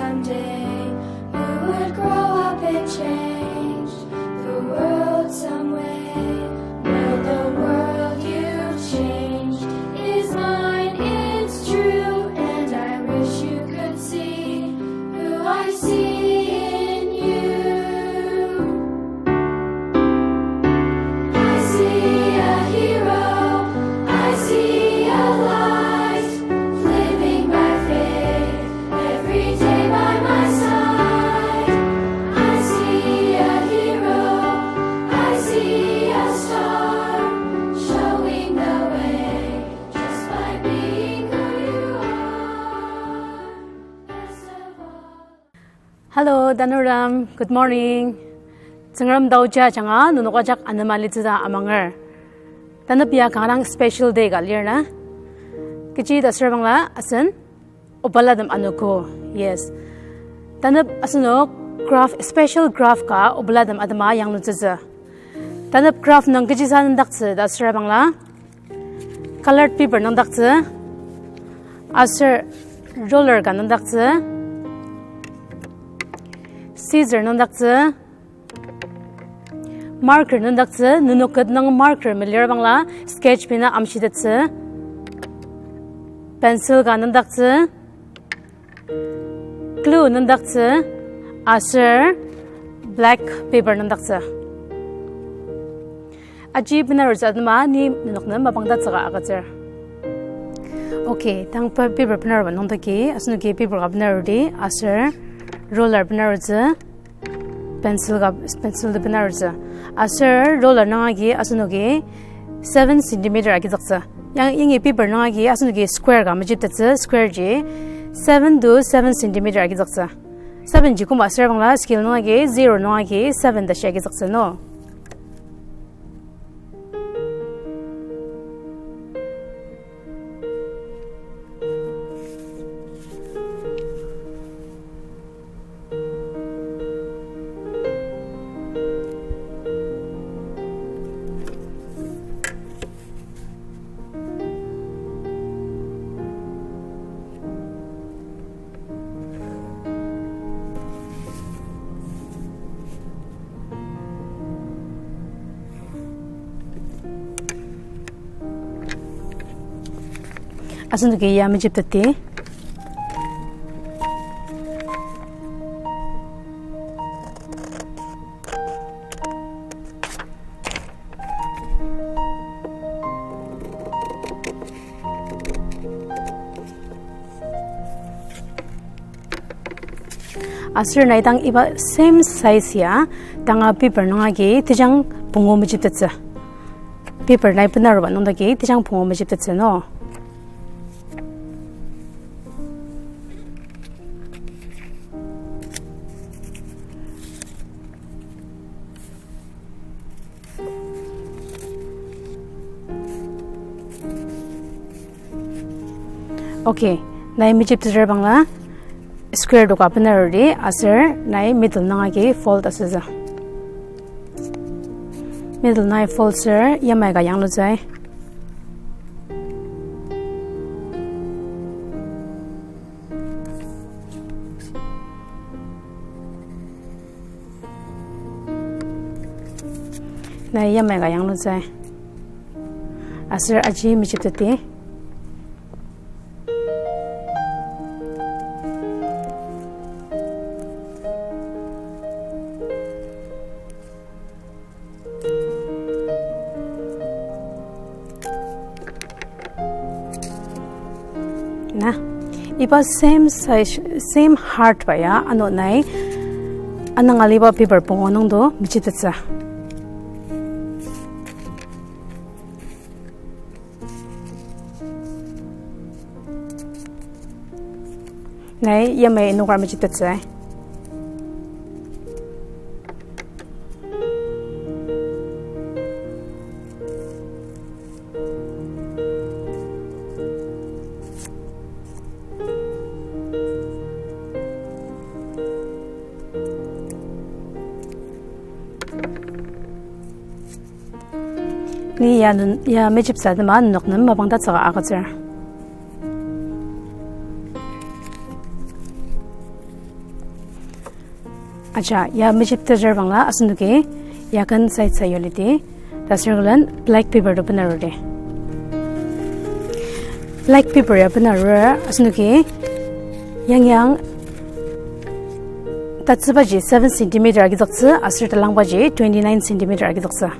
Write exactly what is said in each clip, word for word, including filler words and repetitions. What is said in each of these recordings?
Someday, who would grow up and change the world some way? Well, the world you've changed is mine, it's true, and I wish you could see who I see in you. I see a hero, I see a light, living by faith every day by my side. I see a hero, I see a star, showing the way just by being who you are. Best of all. Hello, tanurtem. Good morning. Tsüngrem taoji ajanga nenok ajak anema litsüta amanger. Tanep ya kanga dang special day ka lir na. Kechi ta asür bangla asen obalatem anogo. Yes. Tanep asenok craft, special craft ka obalatem atema yanglutsütsü. Tanep craft nung kechisa nüngdaktsü ta asür bangla, colored paper nüngdaktsü, aser ruler ka nüngdaktsü, scissor nüngdaktsü, marker nüngdaktsü, nenok ket nung marker melir bangla sketch pen amshitettsü, pencil ka nüngdaktsü, glue nüngdaktsü, aser black paper nüngdaktsü. Aji benarutsü atema ni nenok nem mapang tatsüka agütsür. Okay, tang pa-, paper benaruba nungdaki, asenoki paper ka benarudi, aser ruler benarutsü, pencil ka, pencil ta benarutsü. Aser ruler nung agi asenoki seven centimeter agizüktsü. Yang yangi paper nung agi asenoki square ka mejiptettsü, square ji seven to seven centimeter agizüktsü. Seven ji koma asür bangla scale nung agi, zero nung agi seven ta shi agizüktsü no. Asenoki ya mejipteti. Aser nai dang iba same size ya, tanga paper nung agi tejang pungu mejiptettsü. Paper nai benaruba nungdaki tejang pungu mejiptettsü no. Okay, nai mejipteter bangla square doka benaruti aser nai middle nung agi fold asütsü. Middle nai fold ser yamai ka yanglutsü. Nai yamai ka yanglutsü. Aser aji mejipteti. Na, iba same size, same heart ba ya, ano nai, anang aliba paper pungu nungdo mejiptettsü. Nai yamai inoker mejiptettsü. Ni ya nun, ya mejipsa tema nenok nem mapang tatsüka agütsür. Acha, ya mejip tejar bangla asenoki ya ken side sa yolidi. Ta sür külen black pepper to benarudi. Black pepper ya benarur asenoki yangyang tatsübaji seven centimeter agizüktsü, aser talangbaji twenty-nine centimeter agizüktsü.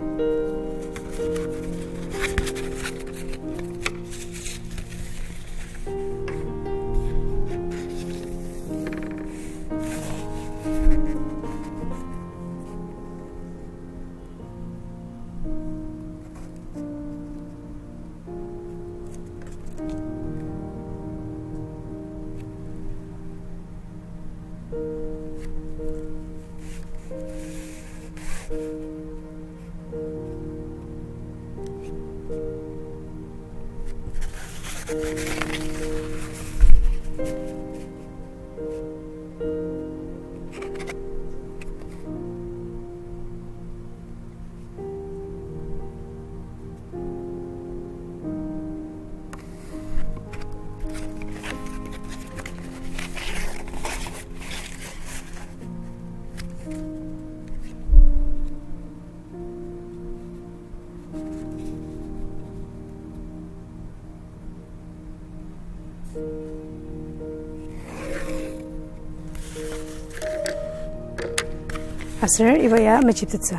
Aser iba ya mejiptettsü.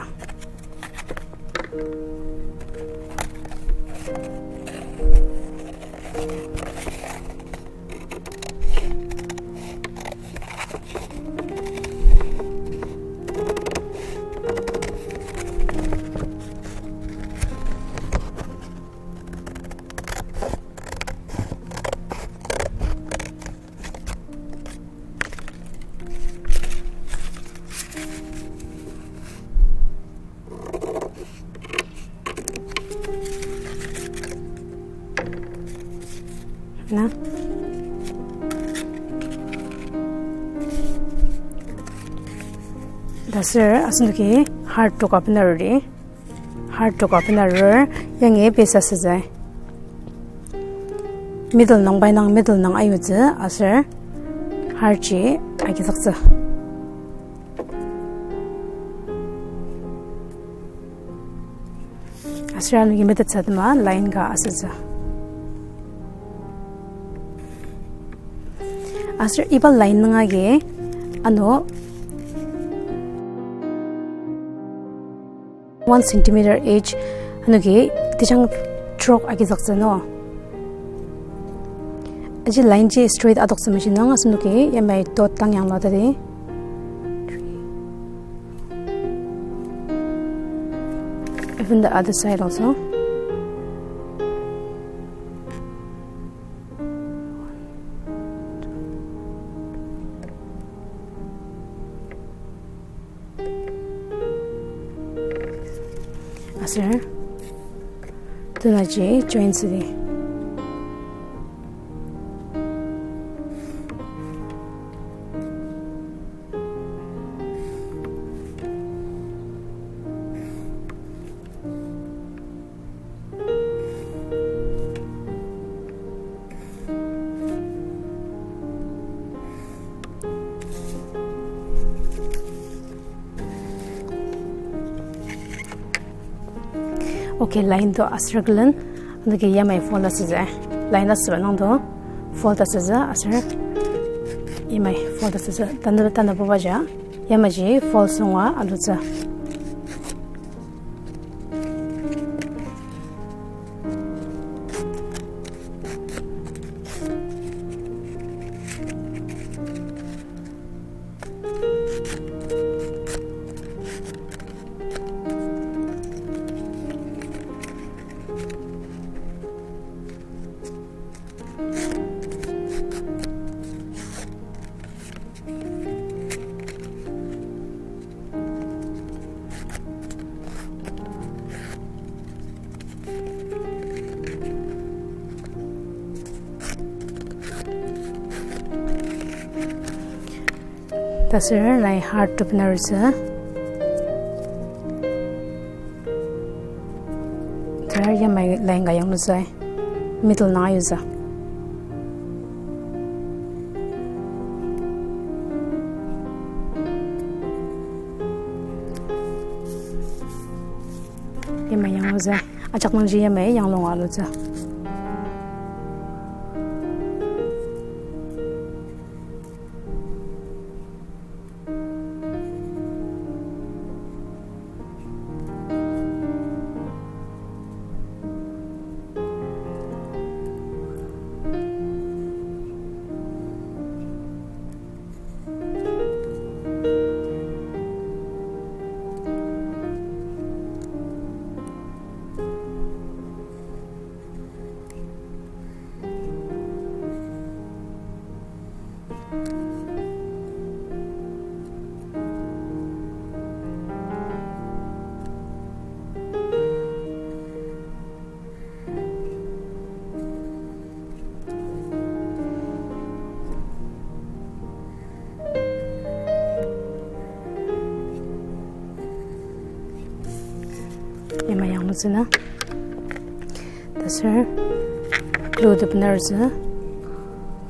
Na. Ta sür asenoki heart to ka benarudi. Heart to ka benarur, yangi base asütsü. Middle nung pai nung, middle nung ayutsü, aser heart ji agizüktsü. Aser anoki metettsü atema line ka asütsü. Aser iba line nung agi ano one centimeter each anoki tejang trok agizüktsü no. Aji line ji straight adoktsü machine nung asenoki yamai dot dang yanglua tadi. Even the other side also. Aser tunaji join südi. Okay, line to aser külen, anoki yamai fold asütsü. Line asüba nung to fold asütsü, aser yamai fold asütsü. Tanü, tanü bubaja, yamaji fold sungwa alutsü. Taser nai heart to benarutsü. Tar yamai line ka yanglutsü. Middle nung ayutsü. Za, ajak nungji yamai yanglunga alutsü. Yamai yanglutsü na. Taser glue to benarutsü.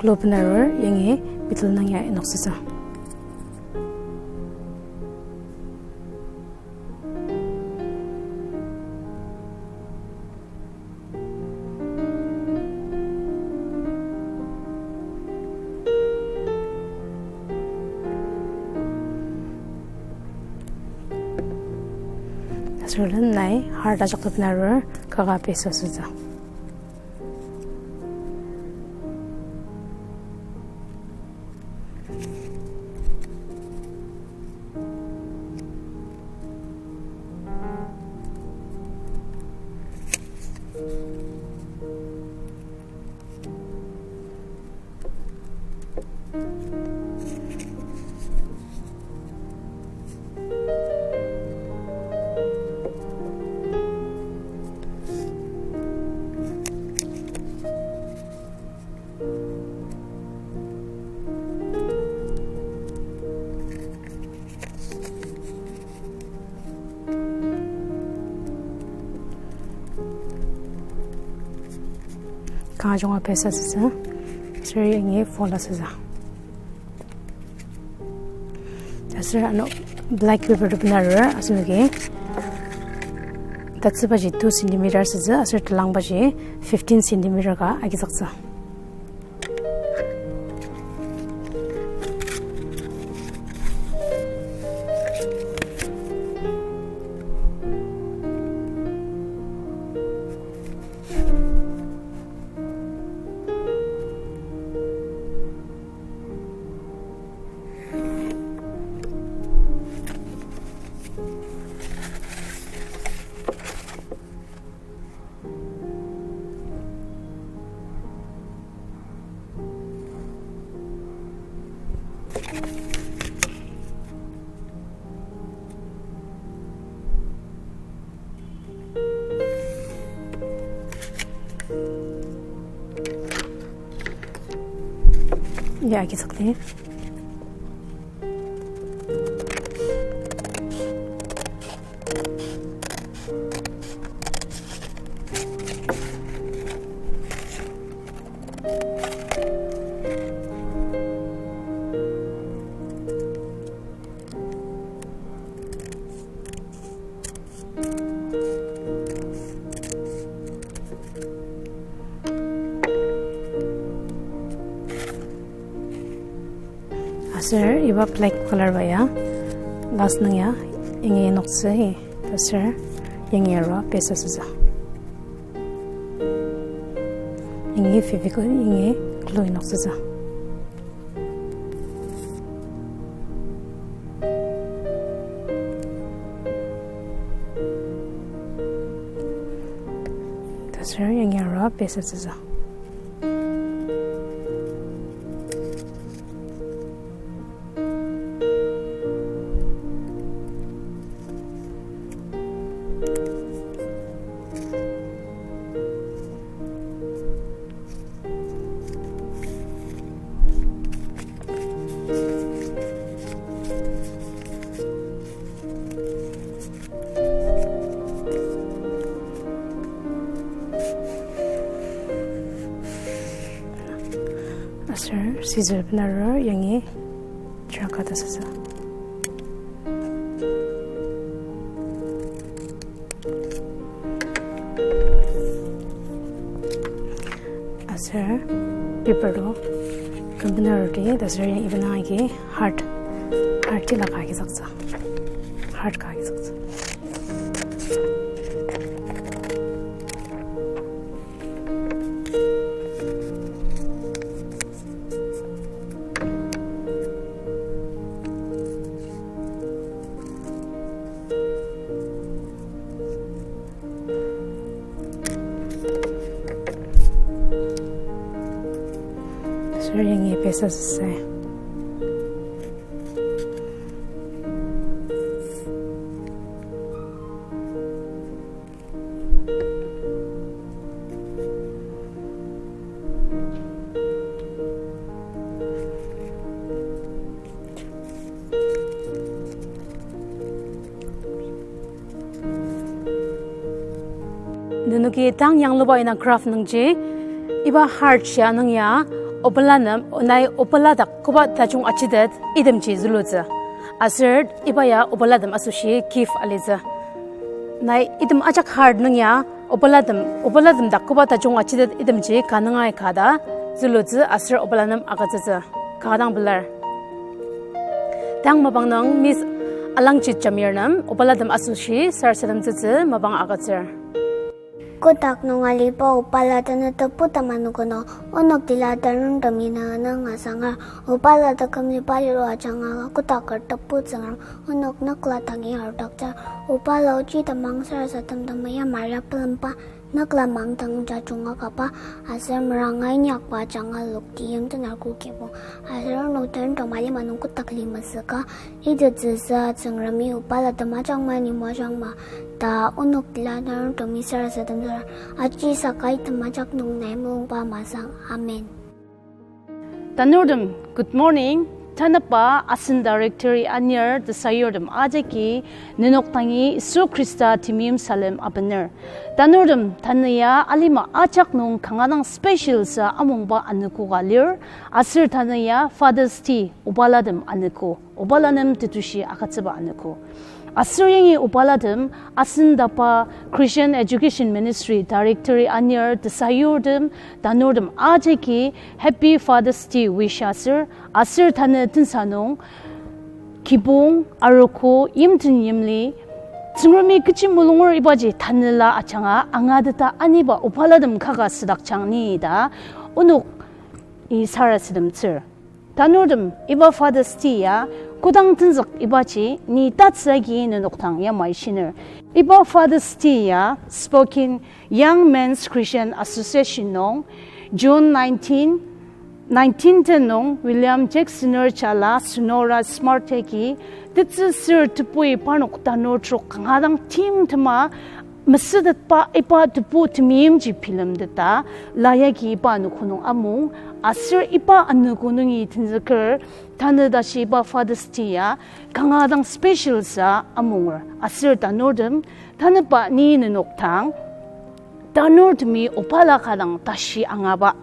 Glue benarur yangi middle nung ya inoksütsü. Aser len nai heart ajak to benarur kaka paste asütsü. Kanga junga paste asütsü. Aser yangi fold asütsü. Aser ano black paper to benarur asenoki. Tatsübaji two centimeter asütsü, aser telangbaji fifteen centimeter ka agizüktsü. Ya, agizükdi. Aser iba black color ba ya, last nung ya, yangi noktsü, taser, yangi arua paste asütsü. Yangi Fevicol, yangi glue noktsütsü. Taser yangi arua paste asütsü. Aser scissor benarur yangi chiraka ta asütsü. Ter, paper to kümbener odi, ta aser iba nung agi heart, heart tila ka agizüktsü. Heart ka agizüktsü. Aser yangi pesa sesai. Nenoki tang yangluba ina graph nungji, iba heart shia nung ya, obala nem, nai obala dak koba tajung achitet, itemji zülutsü. Aser iba ya obalatem asoshi gift alitsü. Nai item ajak heart nung ya, obalatem, obalatem dak koba tajung achitet itemji ka nung ai ka ta zülutsü aser obala nem agütsütsü. Kanga dang pelar. Tang mapang nung Miss Alangchit Jamir nem obalatem asoshi sarasademtsütsü mapang agütsür. Kotak nung aliba obala tanü tebu tamanu kono, onok tila tanurtemi na nang asangar, obala taküm liba liro ajanga kotaker tebu Tsüngrem, onok nükla tangi arudaktsür, obala ochi tamang sarasadem tama ya Maria pelemba, nükla mangdang jajunga kaba, aser meranga inyakba ajanga lokti yimten arku kibong, aser onok tanurtem alima nung kotak li masüka, itettsüsa Tsüngremi obala tem ajak mani moajangma, ta onok tila tanurtemi sarasademtsür, aji saka item ajak nung nai mulungba masang. Amen. Tanurtem, good morning. Tanüba asen directory anir tesayurtem ajaki nenok dangi Yisu Khrista temeim salem abener. Tanurtem, tanü ya alima ajak nung kanga dang special sa amungba anogo ka lir, aser tanü ya Father's Day, obalatem anogo. Obala nem tetushi agütsüba anogo. Aser yangi obalatem, asen DABA Christian Education Ministry directory anir tesayurtem, tanurtem ajaki Happy Father's Day wish asür, aser tanü tensa nung, kibong, arogo, yimten yimli, Tsüngremi kechi mulunger ibaji tanela ajanga angateta aniba obalatem kaka südakjang ni ta, onok i sarasademtsür. Tanurtem, iba Father's Day ya kodang tenzük ibaji ni tatsü agi nenok dang yamai shiner. Iba Father's Day ya Spokane Young Men's Christian Association nung June nineteen, nineteen ten nung William Jacksoner jala Sonora Smart agi tetsü ser tebui parnok tanur trok kanga dang timtema mesütetba iba tebu temeimji bilemteta, la yagi iba anogo nung amung, aser iba anogo nungi tenzüker, tanü tashi iba Father's Day ya kanga dang special sa amunger, aser tanurtem, tanüba ni nenok dang, tanurtemi obala ka dang tashi angaba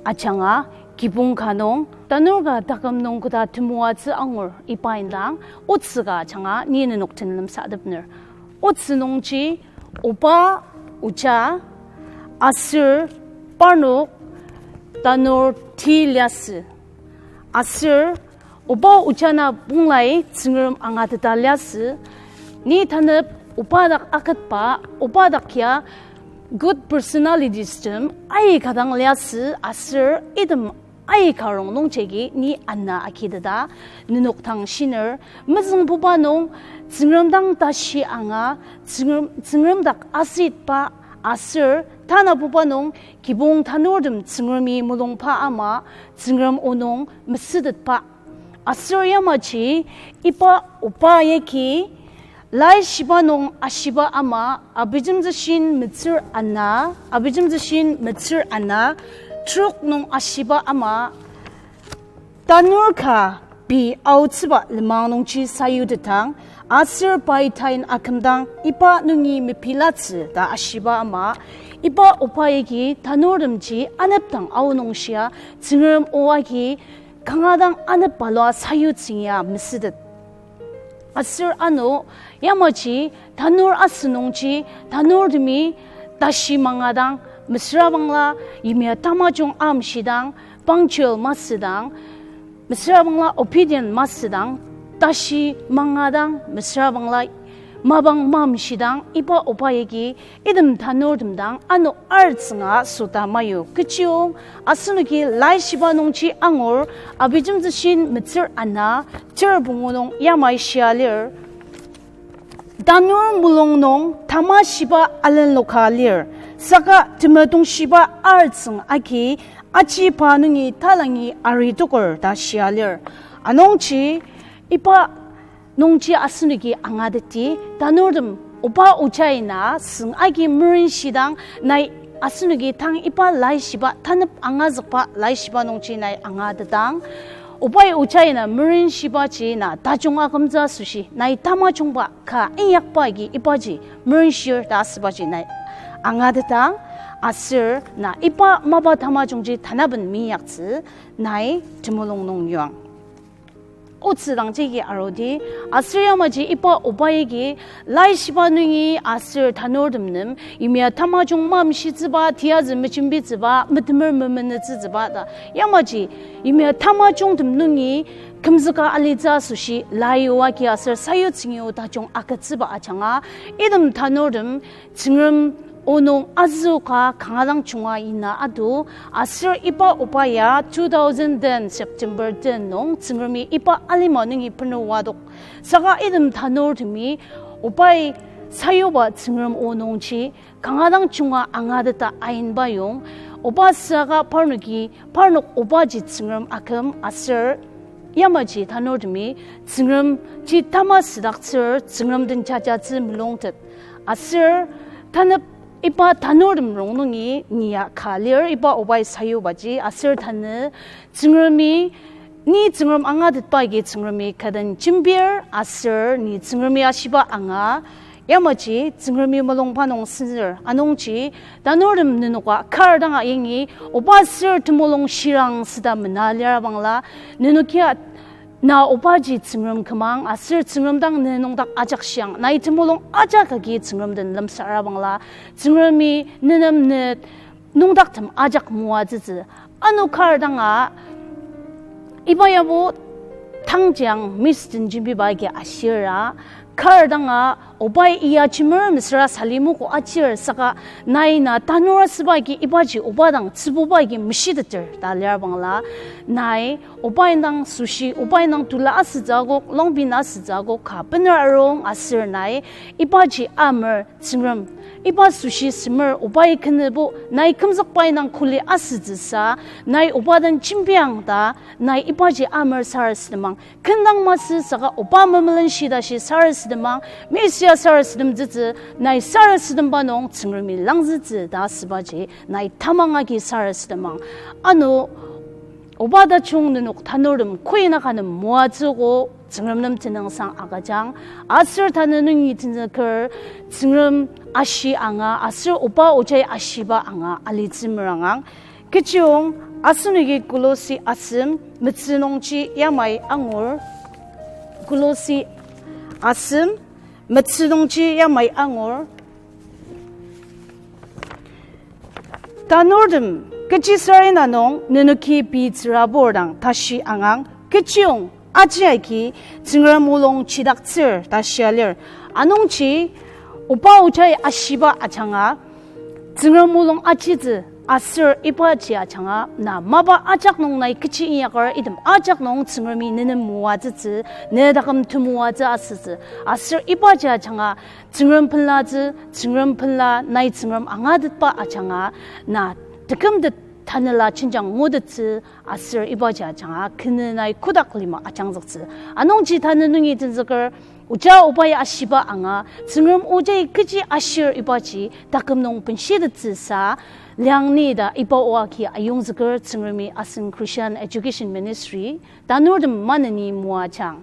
ajanga, kibong ka nung, tanur ka taküm nung koda temoatsü angur iba indang, otsü ka ajanga ni nenok den lemsatepner. Otsü nungji oba oja aser parnok tanur ti liasü. Aser oba oja na punglai Tsüngrem angateta liasü. Ni tanep oba dak aketba, oba dak ya good personalities tem aika dang liasü aser item aika rongnung jagi ni ana agiteta nenok dang shiner, mezüngbuba nung Tsüngrem dang tashi anga, Tsüngrem, Tsüngrem dak asitba aser tanabuba nung kibong tanurtem Tsüngremi mulungba ama, Tsüngrem o nung mesütetba. Aser yamaji iba oba yagi laishiba nung ashiba ama, abijemtsüshin metsür ana, abijemtsüshin metsür ana, trok nung ashiba ama, tanur ka pei aotsüba lenmang nungji sayutetang, aser pai tain akümdang iba nungi mepilatsü ta ashiba ama, iba oba yagi tanurtemji anepdang aonung shia, Tsüngrem o agi kanga dang anep balua sayutsü ya mesütet. Aser ano, yamaji tanur asünungji, tanurtemi tashi mangadang, mesüra bangla yimya tamajung amshidang, punctual masüdang, mesüra bangla obedient masüdang, tashi mangadang, mesüra bangla mapang mamshidang, iba oba agi item tanurtem dang ano artsünga süta mayu. Kechiyong asenoki Laishiba nungji angur, Abijemtsüshin metsür ana, ter pungu nung yamai shia lir. Tanur mulung nung tamashiba alenloka lir, saka temedongshiba artsüng agi aji pa nungi talangi aritoker ta shia lir. Anungji iba nungji asenoki angateti, tanurtem oba ojai na süng agi merenshidang nai asenoki tang iba Laishiba tanep angazükba Laishiba nungji nai angatetang, obai ojai na merenshibaji na tajung akümtsü asoshi nai tamajungba ka inyakba agi ibaji merenshir ta asübaji nai angatetang, aser na iba mapa tamajungji tanaben minyaktsü nai temulung nung yuang. Otsü dangji agi arudi, aser yamaji iba oba agi Laishiba nungi aser tanurtem nem yimya tamajung mamshitsüba, tiyazü mejembitsüba, metemer memenütsütsüba ta, yamaji yimya tamajungtem nungi kümzüka alitsü asoshi laiyua ki aser sayutsüngi o tajung agütsüba ajanga, item tanurtem Tsüngrem o nung azüoka kanga dang junga ina atu, aser iba oba ya two thousand ten September ten nung Tsüngremi iba alima nungi bener oadok. Saka item tanurtemi obai sayuba Tsüngrem o nungji kanga dang junga angateta ainba yong, oba süaka parnoki, parnok obaji Tsüngrem aküm aser yamaji tanurtemi Tsüngremji tama südaktsür Tsüngrem den jajatsü mulungtet. Aser tanep iba tanurtem rongnung nungi ni ya ka lir iba obai sayubaji aser tanü Tsüngremi, ni Tsüngrem angatetba agi Tsüngremi kaden jembir aser ni Tsüngremi ashiba anga, yamaji Tsüngremi mulungba nung senzür. Anungji tanurtem nenoka kar danga yangi oba ser temulung shirang süta mena lirabangla, nenokia na obaji Tsüngrem kümang aser Tsüngrem dang ne nüngdak ajak shiang, nai temulung ajak agi Tsüngrem den lemsarabangla, Tsüngremi nenem ne nüngdaktem ajak moatsütsü. Ano kar danga, iba yabo tangjiang Miss den jembiba agi ashira, kar danga obai iya chimer mesüra salimogo achir saka nai na tanur asüba agi ibaji oba dang tsübuba agi meshiteter ta lirabangla, nai oba indang süshi, oba indang tula asütsü akok, longbin asütsü akok, ka bener arung aser nai ibaji amer Tsüngrem, iba süshi semer obai kenübo nai kümzükba indang kuli asütsüsa, nai oba den jembiang ta, nai ibaji amer sarasademang. Kendang masü saka oba memelenshi tashi sarasademang, Messiah sarasademtsütsü, nai sarasademba nung Tsüngremi langzütsü ta asübaji nai tamang agi sarasademang. Ano oba tajung nenok tanurtem koinaka nem moatsüogo Tsüngrem nem tenüngsang agüjang. Aser tanü nungi tenzüker Tsüngrem ashi anga aser oba ojai ashiba anga alitsü merangang. Kechiyong asenoki Kolosi asem metsü nungji yamai angur. Kolosi asem metsü nungji yamai angur. Tanurtem, kechisarena nung nenoki pei tsürabur dang tashi angang, kechiyong aji agi Tsüngrem mulung chidaktsür ta shia lir. Anungji oba ojai ashiba ajanga, Tsüngrem mulung ajitsü aser ibaji ajanga, na mapa ajak nung nai kechi inyaker item ajak nung Tsüngremi nenem moatsütsü, ne taküm temoatsü asütsü. Aser ibaji ajanga, Tsüngrem penlatsü, Tsüngrem penla nai Tsüngrem angatetba ajanga, na tekümtet tanela jenjang ngutettsü, aser ibaji ajanga kenü nai kotak lima ajangzüktsü. Anungji tanü nungi tenzüker, oja obai ashiba anga, Tsüngrem ojai kechi ashir ibaji taküm nung benshitettsüsa, liang ni ta iba oa ki ayongzüker Tsüngremi asen Christian Education Ministry, tanurtem maneni moajang.